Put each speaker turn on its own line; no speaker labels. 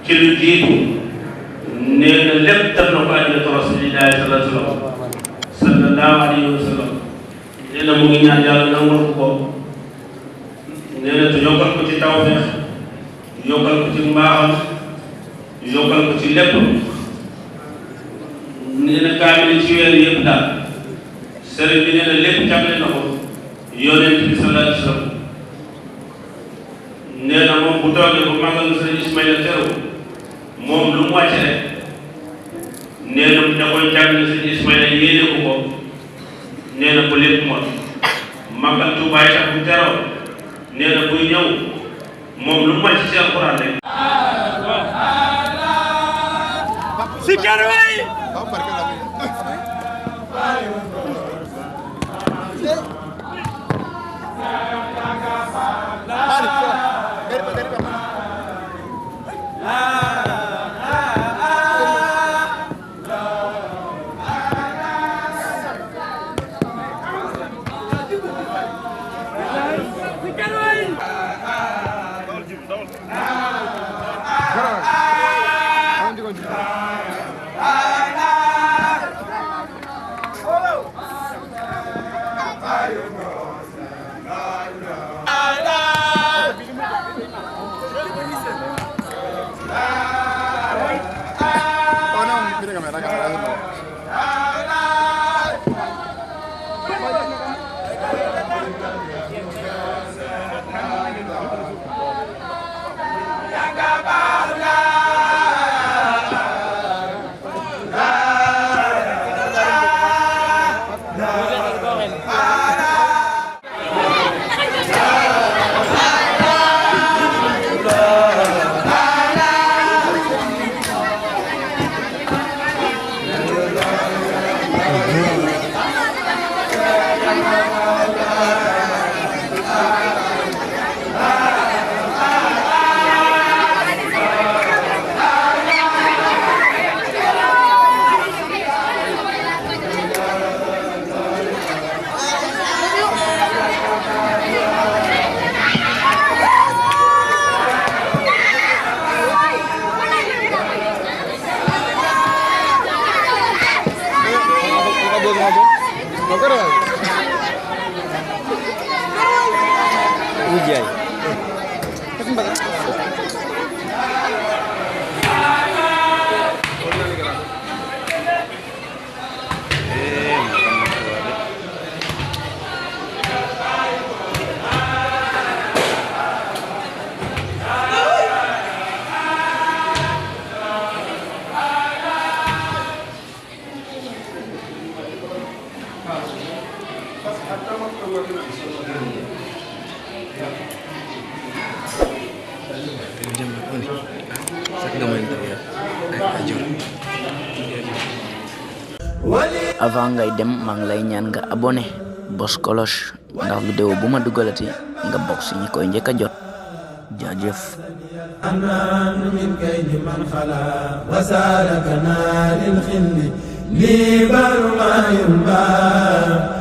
ci lu jiitu nee na lépp def na ko ajjatu rasulillahi sallallahu alayhi wa sallam nee na mu ngi ñaan yàlla nangul ko nee na te yokkal ko ci tawfeex yokkal ko ci mbaaxam yokkal ko ci lépp nee na kaamil ci weer yëpp daal sëriñ bi nee na lépp jàppale na ko yonent bi sallallahu alayhi wa sallam nee na moom bu toogee bu màggal sëriñ Ismaïla teru moom lu mu wàcce rek nee na da koy jàppale sëriñ Ismaïla yéene ko ko nee na ko lépp mot màggal Tuubaa tax bu teroo nee na buy ñëw moom lu mu wàcc ci alxuraan rek si karway
avant ngay dem maa ngi lay ñaan nga abonné bos cloche ndax vidéo bu ma dugalati nga bokk ci ñi koy njëkk a jot jaajëf
من كيد من خلا وسالكنا للخل لي بر ما ينبغي